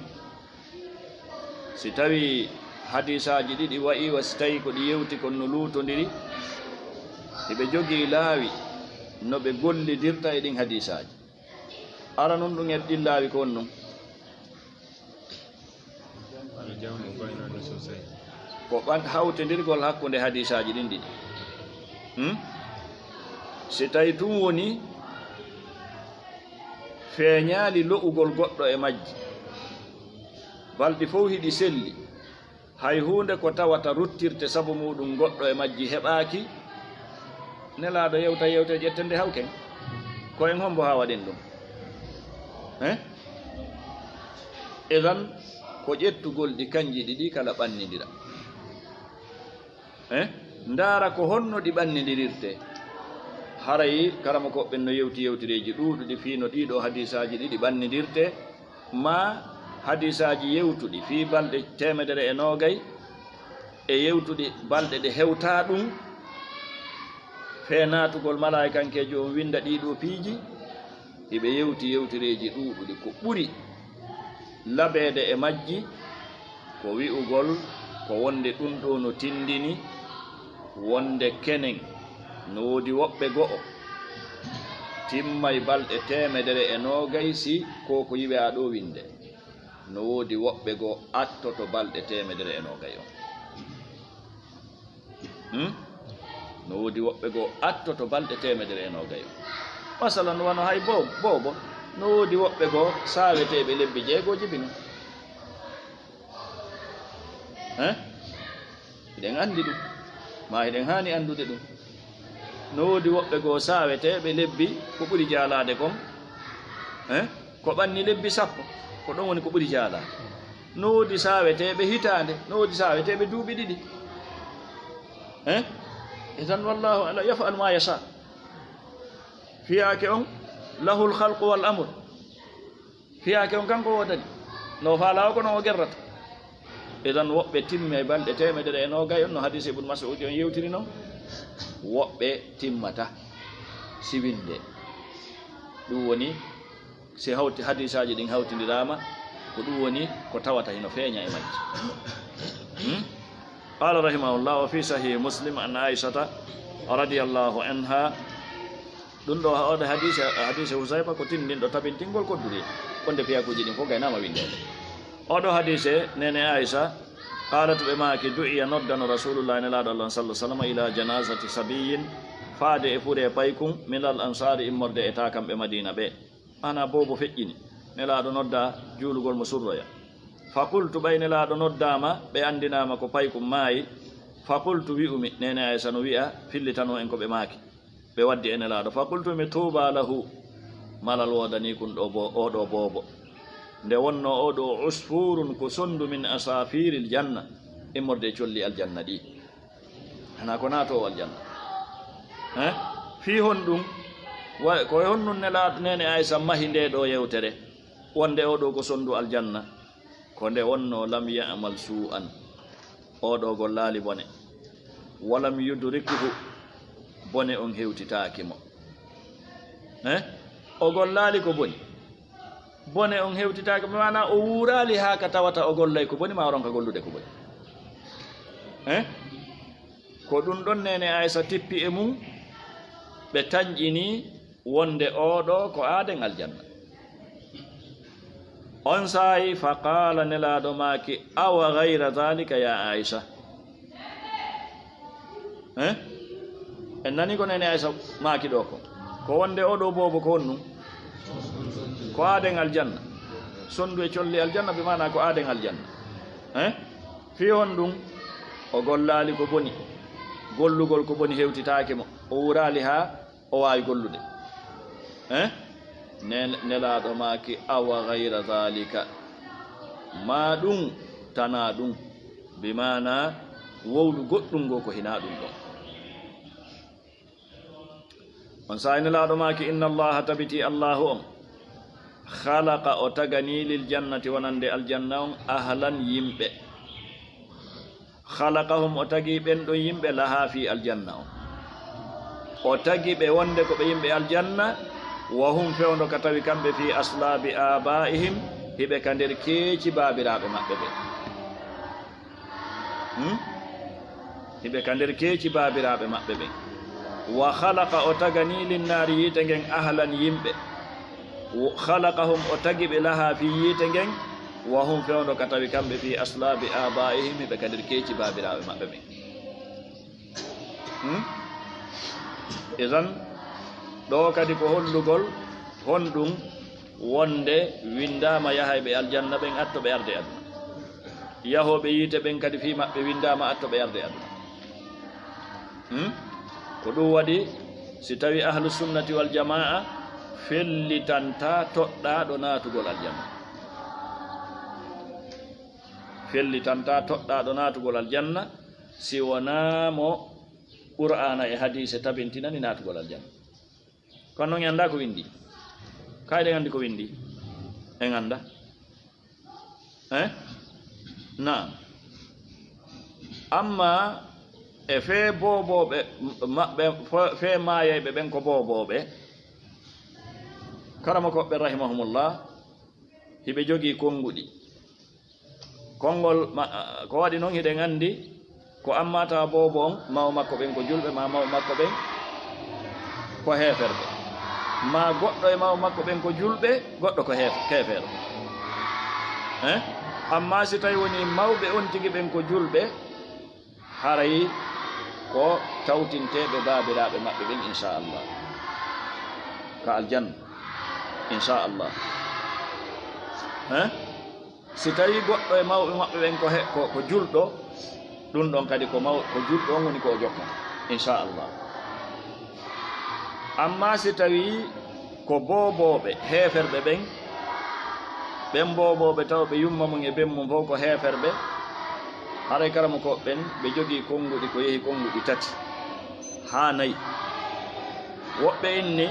si tawii hadiisaaji ɗiɗi wa'ii wa si tawii ko ɗi yewti kon no luutondiri, hiɓe jogii laawi no ɓe gollidirta e ɗin hadiisaaji. Ara nun ɗum e ɗillaawi ko on nun. Ko ɓan-, hawtindirgol hakkunde hadiisaaji ɗin ɗiɗi. Hmm? Si tawi tun woni feeñaali lo'ugol goɗɗo e majji, balɗi fow hiɗi selli, hay huunde ko tawata ruttirte sabu muuɗum goɗɗo e majji heɓaaki, Nelaaɗo yewta yewte ƴettende hawken. Ko en hombo haa waɗen ɗum? Eh? Idan, ko ƴettugol ɗi kanji ɗiɗi kala ɓannindira. Eh? Ndaara ko honno ɗi ɓannindirirte. Haray karamokooɓe ɓen no yewti yewtireeji ɗuuɗuɗi fii no ɗiiɗoo hadiisaaji ɗiɗi ɓannindirte, maa hadiisaaji yewtuɗi fii balɗe teemedere e noogay, e yewtuɗi balɗe ɗe hewtaa ɗum, fee naatugol malaa'ikankeejo on winnda ɗiiɗoo piiji, hiɓe yewti yewtireeji ɗuuɗuɗi. Ko ɓuri labeede e majji ko wi'ugol ko wonde ɗum ɗoo no tindini wonde kenen no woodi woɓɓe go'o timmay balɗe teemedere e noogay si ko ko yi'aa ɗoo winnde. No woodi woɓɓe goo attoto balɗe teemedere e noogay on. Hmm? No woodi woɓɓe goo attoto balɗe teemedere e noogay on. Masalan, wano hay bo-, boobo, no woodi woɓɓe goo saaweteeɓe lebbi jeegooji bino. Eh? Hiɗen anndi ɗum, maa hiɗen haani anndude ɗum. No woodi woɓɓe goo saaweteeɓe lebbi ko ɓuri jaalaade kon, eh, ko ɓanni lebbi sappo, ko ɗon woni ko ɓuri jaalaade. No woodi saaweteeɓe hitaande, no woodi saaweteeɓe duuɓi ɗiɗi. Eh? Idan wallahu ala yaf'alu ma yasha. Fiyaake on, lahul khalqu wal amr. Fiyaake on kanko woodani. No faalaa o, kono o gerrata. Idan woɓɓe timmay balɗe teemedere e noogay on, no hadiisi Ibnu Mas'uudi on yewtiri non. Woɓɓe timmata siwinde. Ɗum woni, si hawti, hadiisaaji ɗin hawtindiraama, ko ɗum woni ko tawata hino feeña e majji. Hmm? Qaala rahimahullah, wa fi sahihi Muslim an Aishata radiyallahu anha, ɗum ɗo, oɗo hadiise, hadiise Husayfa ko tinndinɗo tabintingol kodduri, wonde fiyakuuji ɗin fof gaynaama winndeede. Oɗo hadiise, neene Aisha, qaalat, ɓe maaki, du'iya, noddano Rasulullah, Nelaaɗo Allah, sallallahu alaihi wasallam, ila janazati sabiyyin, faade e furee paykun, minal ansaari, immorde e taakamɓe Madiina ɓe. Maanaa boobo feƴƴini, Nelaaɗo noddaa juulugol mo surroya. Faqultu, ɓay Nelaaɗo noddaama, ɓe anndinaama ko paykun maayi. Faqultu, wi'umi, neene Aisha no wi'a, fillitanoo en ko ɓe maaki. Ɓe waddi e Nelaaɗo. Faqultu, mi, tuuba lahu, malal woodanii kun ɗo bo-, oo ɗoo boobo. Nde wonnoo oo ɗoo usfuurun ko sonndu min asaafiiril janna, immorde e colli aljanna ɗi. Hanaa ko naatoowo aljanna. Eh? Fii honɗum? Wa-, ko e honɗum Nelaaɗo, neene Aisha mahi ndee ɗoo yewtere, wonde oo ɗoo ko sonndu aljanna? Ko nde wonnoo lam ya'mal suu'an, oo ɗoo gollaali bone. Walam yudrikhu, bone on hewtitaaki mo. Eh? O gollaali ko boni. Bone on hewtitaaki mo, maanaa o wuuraali haa ka tawata o gollay ko boni, maa o ronka gollude ko boni. Eh? Ko ɗum ɗon neene Aisha tippi e mum, ɓe tanƴini wonde oo ɗoo ko aaden aljanna. On saa'i, fa qaala, Nelaaɗo maaki, awa ghayra dhalika ya Aisha. Eh? En nani ko neene Aisha maaki ɗoo ko. Ko wonde oo ɗoo boobo ko honɗum? Ko aaden aljanna. Sonndu e colli aljanna, bi maanaa ko aaden aljanna. Eh? Fii honɗum? O gollaali ko boni. Gollugol ko boni hewtitaaki mo. O wuuraali haa o waawi gollude. Eh? Ne-, Nelaaɗo maaki, awa ghayra dhalika. Maa ɗum, tanaa ɗum. Bi maanaa, wowlu goɗɗum ngoo ko hinaa ɗum ɗon. On saa'i Nelaaɗo maaki, inna Allaha, tabiti Allahu on, khalaqa, o tagani, lil jannati, wonande aljanna on, ahlan, yimɓe. Khalaqahum, o tagi ɓen ɗon yimɓe, laha, fii aljanna on. O tagi ɓe wonde ko ɓe yimɓe aljanna, wa hum, fewndo ka tawi kamɓe, fii aslaabi abaa'ihim, hiɓe ka nder keeci baabiraaɓe maɓɓe ɓen. Hmm? Hiɓe ka nder keeci baabiraaɓe maɓɓe ɓen. Wa khalaqa, o tagani, linnaari, yiite ngen, ahlan, yimɓe. Wa khalaqahum, o tagi ɓe, laha, fii yiite ngen. Wa hum, fewndo ka tawi kamɓe, fii aslaabi aabaa'ihim, ɓe ka nder keeci baabiraaɓe maɓɓe ɓen. Hmm? Idan, ɗoo kadi ko hollugol honɗum? Wonde winndaama yahayɓe aljanna ɓen atto ɓe arde aduna. Yahooɓe yiite ɓen kadi fii maɓɓe winndaama atto ɓe arde aduna. Hmm? Ko ɗum waɗi, si tawi ahlu sunnati wal jamaa fellitantaa toɗɗaaɗo naatugol aljanna. Fellitantaa toɗɗaaɗo naatugol aljanna si wonaa mo Qur'aana e hadiise tabintinani naatugol aljanna. Kono non en anndaa ko winndi. Kayɗen anndi ko winndi. En anndaa. Eh? Naam. Amma e fee boobooɓe maɓɓe, fee maayayɓe ɓen ko boobooɓe, karamokooɓe rahimahumullah, hiɓe jogii konnguɗi. Konngol ma-, ko waɗi non hiɗen anndi ko amma tawa boobo on, maw makko ɓen ko julɓe, ma maw makko ɓen ko heeferɓe, ma goɗɗo e maw makko ɓen ko julɓe, goɗɗo ko heef-, keefeero. Eh? Amma si tawi woni mawɓe on tigi ɓen ko julɓe, haray ko tawtinteeɓe baabiraaɓe maɓɓe ɓen, inchallah, ka aljanna, inchallah. Eh? Si tawii goɗɗo e mawɓe maɓɓe ɓen ko he-, ko, ko julɗo, ɗum ɗon kadi ko maw-, ko julɗo on woni ko o jokkata, inchallah. Amma si tawii ko boobooɓe, heeferɓe ɓen, ɓen boobooɓe taw ɓe yumma mum e ben mum fof ko heeferɓe, haray karamokooɓe ɓen ɓe jogii konnguɗi ko yehi konnguɗi tati haa nayi. Woɓɓe inni,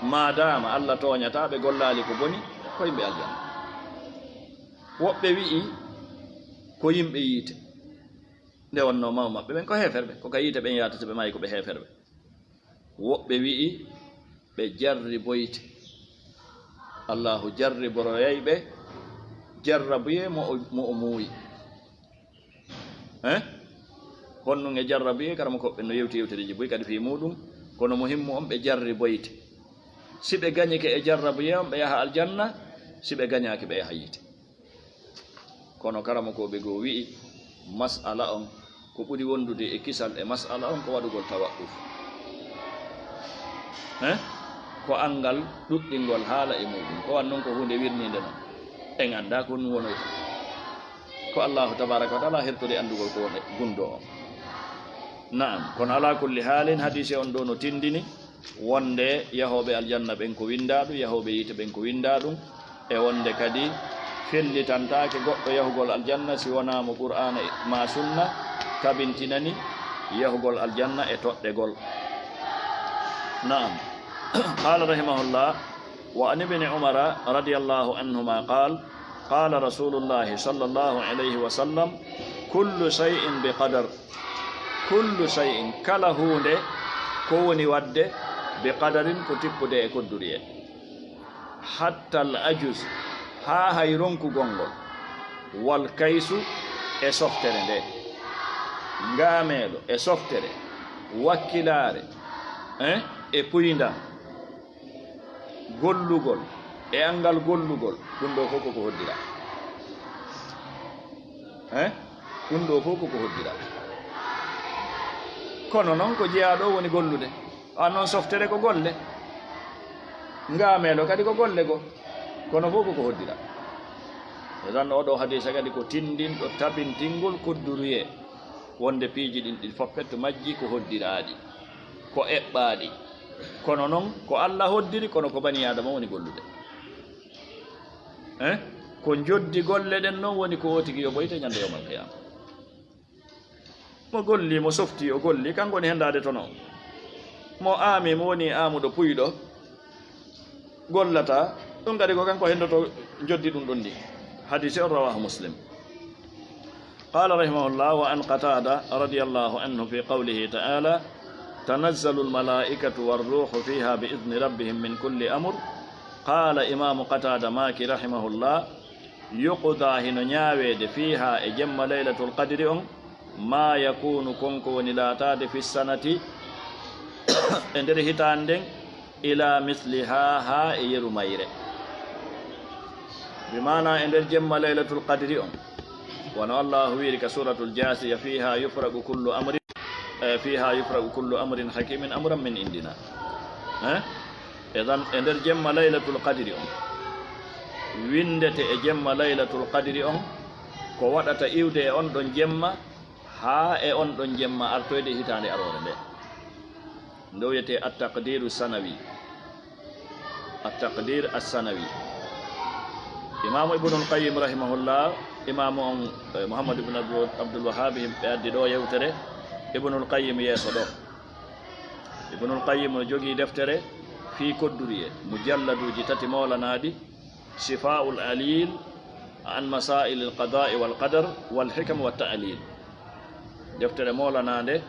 maadaama Allah tooñataa, ɓe gollaali ko boni, ko yimɓe aljanna. Woɓɓe wi'i ko yimɓe yiite. Nde wonnoo maw maɓɓe ɓen ko heeferɓe, ko ka yiite ɓen yaata si ɓe maayi ko ɓe heeferɓe. Woɓɓe wi'i ɓe jarriboyte. Allaahu jarriboroyay ɓe, jarrabuyee mo o, mo o muuyi. Eh? Honɗum e jarrabuyee, karamokooɓe ɓen no yewti yewtereeji buy kadi fii muuɗum, kono muhimmu on ɓe jarriboyte. Si ɓe gañike e jarrabuyee on, ɓe yaha aljanna, si ɓe gañaaki, ɓe yaha yiite. Kono karamokooɓe goo wi'i, mas'ala on, ko ɓuri wondude e kisal e mas'ala on ko waɗugol tawaqquf. Eh? Ko anngal ɗuɗɗingol haala e muuɗum. Ko wan non ko huunde wirniinde non. En anndaa ko ɗum wonoyta. Ko Allaahu tabaaraka wa taala hertori anndugol ko woni gunndoo on. Naam, kono alaa kulli haalin, hadiise on ɗoo no tinndini wonde yahooɓe aljanna ɓen ko winndaaɗum, yahooɓe yiite ɓen ko winndaaɗum, e wonde kadi fellitantaake goɗɗo yahugol aljanna si wonaa mo Qur'aana e, maa sunna tabintinani yahugol aljanna e toɗɗegol. Naam. Qaala rahimahullah, wa an ibni Umara radiyallahu anhuma qaal, qaala Rasuulullaahi sallallaahu alayhi wa sallam, kullu shay'in bi qadar. Kullu shay'in, kala huunde ko woni waɗde, bi qadarin, ko tippude e kodduriyee. Hatta al ajuz, haa hay ronkugol ngol, wal kaysu, e softere nde, ngaameelo e softere, wakkilaare, eh, e puyndan. Gollugol e anngal gollugol, ɗum ɗoo fof koko hoddiraa. Eh? Ɗum ɗoo fof koko hoddiraa. Kono noon ko jeyaa ɗoo woni gollude. Aan noon softere ko golle. Ngaameelo kadi ko golle goo. Kono fof koko hoddiraa. E tan oo ɗoo hadiisa kadi ko tinndinɗo tabintingol kodduruyee. Wonde piiji ɗin ɗi fof pet majji ko hoddiraaɗi, ko eɓɓaaɗi. Kono noon, ko Alla hoddiri, kono ko banii Aadama woni gollude. Eh? Ko njoddi golle ɗen noon woni ko o tigi yoɓoyte ñande yawmal qiyaama. Mo golli, mo softi, o golli, kanko woni henndaade tono. Mo aami, mo woni aamuɗo puyɗo, gollata, ɗum kadi ko kanko henndoto njoddi ɗum ɗon ndi. Hadiisi on rawaahu Muslim. Qaala rahimahullah, wa an Qataada radiyallahu anhu fi qawlihi ta'ala, tanazzalu al-malaa'ikatu war-ruuhu fiihaa bi idni rabbihim min kulli amr. Qaala Imaamu Qataada maaki rahimahullah, yuqdaa hino ñaaweede fiihaa e jemma Laylatul Qadri on, maa yakuunu kon ko woni laataade fi sanati e nder hitaande nden, ila misliha, haa e yeru mayre. Bi maana e nder jemma Laylatul Qadri on, wano Allahu wiiri ka Suratul Jaasiya, "Fiha yufraqu kullu amrin, eh, fiha yufraqu kullu amrin hakimin amran min indina." Eh? Idan, e nder jemma Laylatul Qadri on, windete e jemma Laylatul Qadri on, ko waɗata iwde e on ɗon jemma, haa e on ɗon jemma artoyde hitaande aroore nde. Nde wiyetee At-Taqdiru Sanawi. At-Taqdir As-Sanawi. Imaamu Ibnul Qayyim rahimahullah, imaamu on, eh, Muhammad ibn Abdul, Abdul Wahhab, himɓe addi ɗo yewtere Ibnul Qayyim yeeso ɗo. Ibnul Qayyim no jogii deftere fii kodduriye, mujalladuuji tati moolanaaɗi, Shifaa'ul Alil an Masaa'ilil Qadaa'i wal Qadar wal Hikam wat Ta'lil. Deftere moolanaande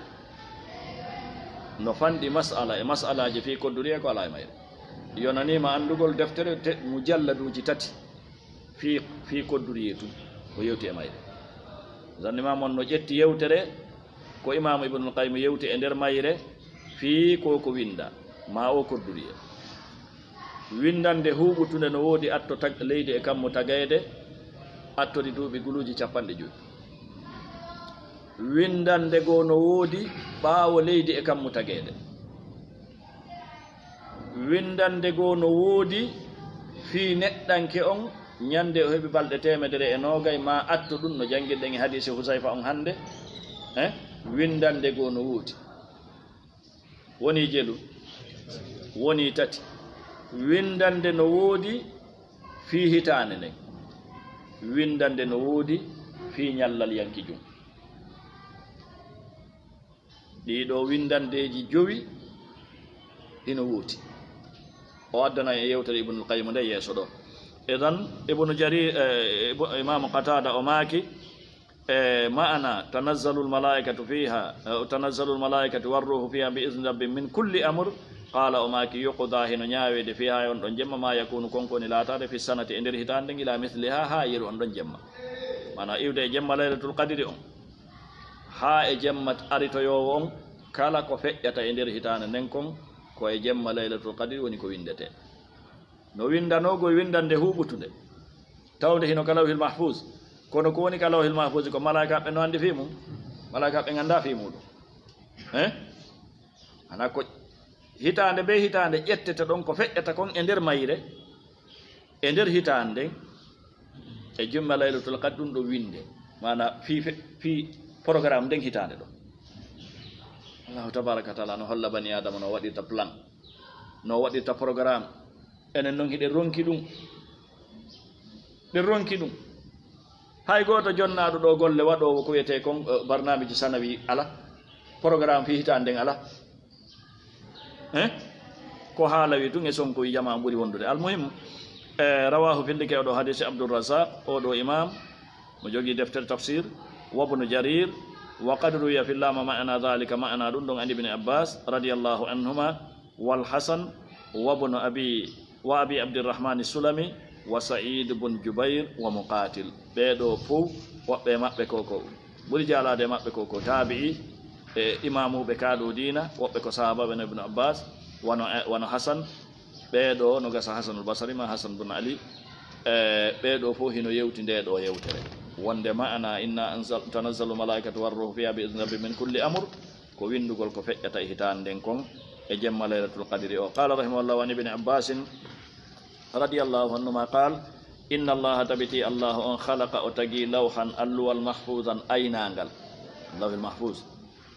no fanɗi mas'ala e mas'alaaji fii kodduriye ko alaa e mayre. Yonaniima anndugol deftere te mujalladuuji tati fii, fii kodduriye tun, ko yewti e mayre. Zannimaa mon no ƴetti yewtere ko Imaamu Ibnul Qayyim yewti e nder mayre fii ko ko winda, maa o kodduriye. Windande huuɓutunde no woodi atto tag-, leydi e kammu tageede, attodi duuɓi guluuji cappanɗe jowi. Windande goo no woodi ɓaawo leydi e kammu tageede. Windande goo no woodi fii neɗɗanke on, ñande o heɓi balɗe teemedere e noogay, maa atto ɗun no janngirɗen e hadiisi Husayfa on hannde. Eh? Windande goo no woodi. Wonii jelu? Wonii tati. Windande no woodi fii hitaande nden. Windande no woodi fii ñallal yankijum. Ɗii ɗoo winndandeeji jowi hino woodi. O addana en yewtere Ibnul Qayyim nde yeeso ɗoo. Idan, Ibnu Jarir, eh, Ibu-, Imaamu Qataada o maaki, eh, ma'ana, "Tanazzalul malaa'ikatu fiha, eh, tanazzalul malaa'ikatu war ruuhu fiha bi izni rabbihim min kulli amr." Qaala, o maaki, "Yuqda, hino ñaaweede, fiha, e on ɗon jemma, ma yakunu, kon ko woni laataade, fi sanati, e nder hitaande nden, ila misliha, haa yeru on ɗon jemma." Maana, iwde e jemma Laylatul Qadri on. Haa e jemma aritoyoowo on, kala ko feƴƴata e nder hitaande nden kon, ko e jemma Laylatul Qadri woni ko winndetee. No winndanoo ko winndannde huuɓutunde, tawde hino ka Lawhil Mahfuuz. Kono ko woni ka Lawhil Mahfuuz ko malaa'ikaaɓe no anndi fii mun, malaa'ikaaɓe anndaa fii muuɗum. Eh? Ana ko hitaande bee hitaande ƴettete ɗon ko feƴƴata kon e nder mayre, e nder hitaande nden, e jemma Laylatul Qadr ɗum ɗo winnde, maana fii fe-, fii programme nden hitaande ɗo. Allahu tabaaraka wa taala no holla bani Aadama no waɗirta plan, no waɗirta programme. Enen non hiɗen ronki ɗum. Ɗen ronki ɗum. Hay gooto jonnaaɗo ɗo golle waɗoowo ko wiyetee kon, eh, barnaamiji sanawi ala. Programme fii hitaande nden ala. Eh? Ko haala wi tun e sonko wi jamaa ɓuri wondude. Almuhim, eh, rawahu fillike oɗo hadisi Abdurrazzaq, oɗo imam, mo jogii deftere tafsir, wa Ibnu Jarir, wa qad ruwiya fil lama ma'na dhalika, ma'na ɗum ɗon an Ibni Abbas, radiyallahu anhuma, wal Hasan, wa Ibnu Abi, wa Abi Abdirrahmani Sulami, wa Sa'id bun Jubair, wa Muqatil. Ɓee ɗoo fow, woɓɓe maɓɓe ko, ko ɓuri jaalaade e maɓɓe ko, ko taabi'i, e imaamuuɓe kaaɗo diina, woɓɓe ko sahaabaaɓe no Ibnu Abbas, wano, wano Hasan, ɓee ɗoo no gasa Hasanul Basri ma Hasan bun Ali, e ɓee ɗoo fow hino yewti ndee ɗoo yewtere. Wonde ma'ana, "Inna anzal-, tanazzalu malaa'ikatu war ruuhu fiha bi izni rabbi min kulli amr", ko winndugol ko feƴƴata e hitaande nden kon e jemma Laylatul Qadri o. Qala rahimahullah wa an Ibni Abbasin, radiyallahu anhuma qaal, "Inna Allaha", tabiti Allahu on, "khalaqa", o tagi, "lawhan", alluwal, "mahfuzan", aynaangal. Lawhil Mahfuz,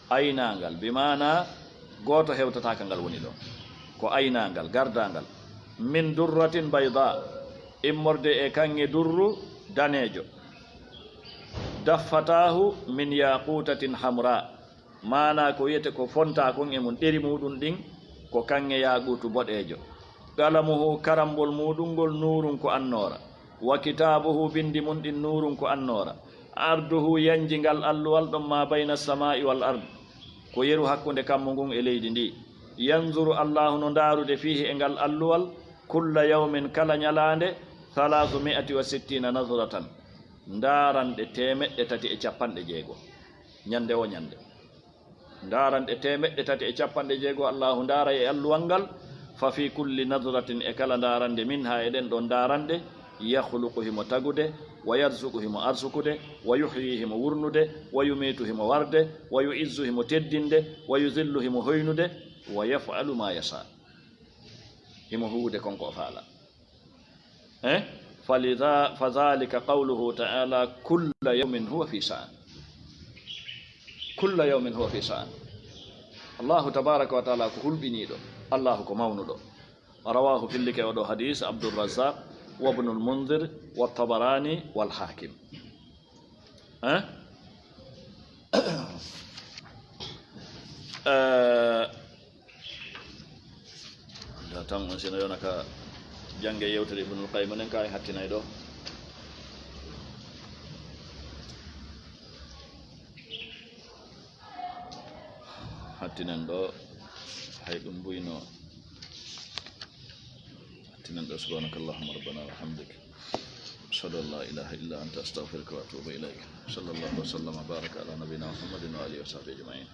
aynaangal, bi maana gooto hewtataaka ngal woni ɗo. Ko aynaangal, gardaangal. "Min durratin bayda", immorde e kaŋŋe durru daneejo. "Daffatahu min yaqutatin hamra", maanaa ko wiyete ko fontaa kon e mun, ɗeri muuɗum ɗin ko kaŋŋe yaaquutu boɗeejo. "Qalamuhu", karambol muuɗum ngol, "nuurun", ko annoora. "Wa kitaabuhu", binndi mun ɗin, "nuurun", ko annoora. "Arduhu", yanji ngal alluwal ɗon, "ma bayna samaa'i wal ard", ko yeru hakkunde kammu ngun e leydi ndi. "Yanzuru", Allahu no ndaarude, "fiihi", e ngal alluwal, "kulla yawmin", kala ñalaande, "thalathu mi'ati wa sittina nazratan", ndaaranɗe teemeɗɗe tati e capanɗe jeego, ñande wo ñande. Ndaranɗe teemeɗɗe tati e capanɗe jeego Allahu ndaara e alluwal ngal, fa fi kulli nadratin, e kala ndaranɗe, minha, e ɗen ɗon ndaranɗe, yakhluqu, himo tagude, wa yarzuqu, himo arsukude, wa yuhyi, himo wurnude, wa yumitu, himo warde, wa yu'izzu, himo teddinde, wa yuzillu, himo hoynude, wa yaf'alu ma yasha. Himo huwude kon ko o faala. Eh? Falidha-, fadhalika qawluhu ta'ala, "Kulla yawmin huwa fi sha'an." Kulla yawmin huwa fi sha'an. Allahu tabaraka wa ta'ala ko hulɓiniiɗo, Allahu ko mawnuɗo. Rawahu, fillike oɗo hadis, Abdurrazzaq wa Ibnul Munzir wa Tabarani wal Hakim. Eh? Eh, da tan on sino yona ka jange yewtere Ibnul Qayyim nen ka e hattinay ɗo. Hattinen ɗo, hay ɗum buyno. Hattinen ɗo, subhanaka Allahumma rabbana wa hamdik. Ashhadu an la ilaha illa anta, astaghfiruka wa atubu ilayk. Sallallahu wa sallama wa baraka ala nabiyyina Muhammadin wa alihi wa sahbihi ajma'in.